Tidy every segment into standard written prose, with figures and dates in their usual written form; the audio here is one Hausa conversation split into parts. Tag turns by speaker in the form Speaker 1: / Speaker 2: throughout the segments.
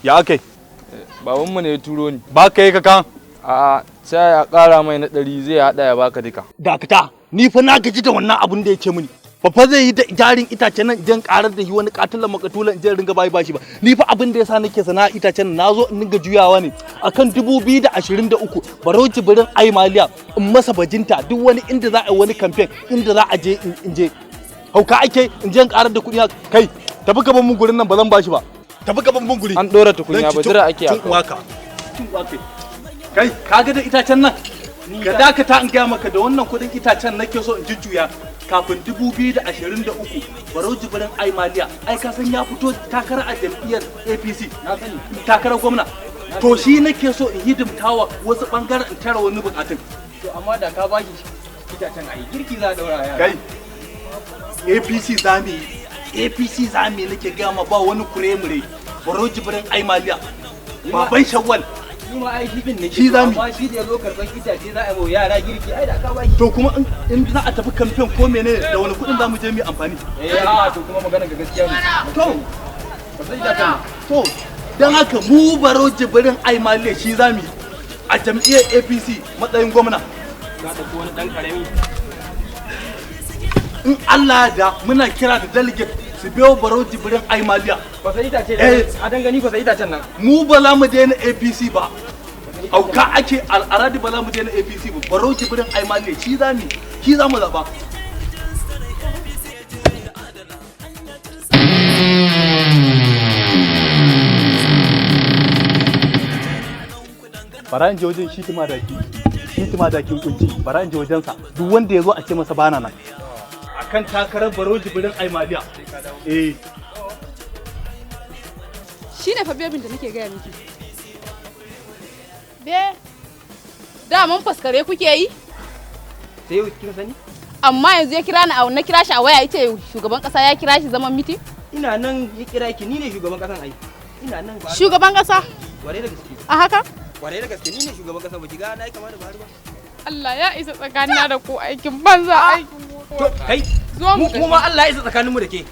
Speaker 1: Ya akai?
Speaker 2: Babanmu ne ya turo ni.
Speaker 1: Ba ka yi ka kan?
Speaker 2: A'a, sai ya ƙara mai na 100 zai haɗa ya baka duka.
Speaker 1: Dakata, ni fa na gaji da wannan abun da yake mini. Ba fa zai yi da jarin itacen nan idan karar da shi wani katulan makatulan in je ringa bayi bashi ba. Ni fa abin da yasa nake sana'a itacen nan nazo in dinga juyawa ne akan 2023 Barau Jibrin Aimaliya in masa bajinta duk wani inda za a yi wani campaign inda za a je in je. Hauka ake in je in karar da kuɗi kai tafi gaban mun gurin nan ba zan bashi ba. Tafi gaban mun guri.
Speaker 2: An ɗora tukunya ba jira ake
Speaker 1: a waka. Kai kaga da itacen nan? Ka dakata in gaya maka da wannan kuɗin itacen nake so in jujjuya kafin 2023 Barau Jibrin Aimaliya ai ka san ya fito takara a jam'iyyar APC takarar gwamna to shi nake so in hidimtawa wasu bangaren in tara wani bukatun.
Speaker 3: To amma da ka bashi itacen ai girki za a daura yara.
Speaker 1: Kai APC zamu yi, APC zamu yi nake gaya ma ba wani kure-mure. Barau Jibrin Aimaliya baban Shawwal
Speaker 3: Ni ma ai shi din ne.
Speaker 1: Shi zamu yi.
Speaker 3: Amma shi da ya zo karɓar itace za a yi wa yara girki ai da ka bashi.
Speaker 1: To kuma in za a tafi kamfen ko menene da wani kuɗin za mu je mu yi amfani?
Speaker 3: Eh a to kuma magana ga gaskiya ne.
Speaker 1: To
Speaker 3: Ka san itacen.
Speaker 1: To don haka mu Barau Jibrin Aimaliya shi zamu yi a jam'iyyar APC matsayin gwamna.
Speaker 3: Ka ɗauko wani ɗan ƙarami.
Speaker 1: In Allah ya da muna kira da delegate su biyo Barau Jibrin Aimaliya.
Speaker 3: Kwasa itace
Speaker 1: Eh.
Speaker 3: a dangani kwasa itacen nan.
Speaker 1: Mu ba za mu daina APC ba. Auka ake al'aradi ba za mu daina APC ba. Barau Jibrin Aimaliya shi za mu yi, shi za mu zaɓa. Bara in je wajen shi daki, shi dakin kunci, bara in je wajensa. Duk wanda ya zo a ce masa bana nan. Akan takarar Barau Jibrin Aimaliya. Eh.
Speaker 4: Shi ne fa bebin da nake gaya miki.
Speaker 5: Be,
Speaker 4: Daman faskare kuke yi?
Speaker 3: Sai yau kin sani?
Speaker 4: Amma yanzu ya kira ni a na kira shi a waya yace shugaban kasa ya kira shi zaman miti?
Speaker 3: Ina nan ya kira ki ni ne shugaban kasan ai. Ina nan ba.
Speaker 4: Shugaban kasa
Speaker 3: Kwarai da gaske.
Speaker 4: a haka?
Speaker 3: Kwarai da gaske ni ne shugaban kasa ba ki ga na yi kama da Buhari ba.
Speaker 4: Allah ya isa tsakanina da ku aikin banza aikin
Speaker 3: To kai
Speaker 4: Zo mu
Speaker 3: mu ma Allah ya isa tsakaninmu da ke.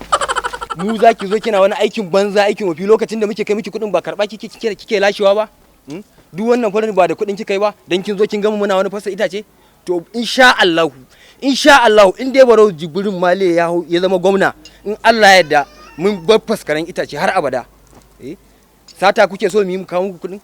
Speaker 3: Mu za ki zo kina wani aikin banza aikin wafi lokacin da muke kai miki kuɗin ba karɓa kike kike kike lashewa ba. Duk wannan farin ba da kuɗin kika yi ba dan kin zo kin gama muna wani fasa itace. To insha Allah insha Allah in dai Barau Jibrin Male ya hau ya zama gwamna in Allah ya yarda mun bar faskaren itace har abada. Eh sata kuke so mu yi mu kawo muku kuɗin?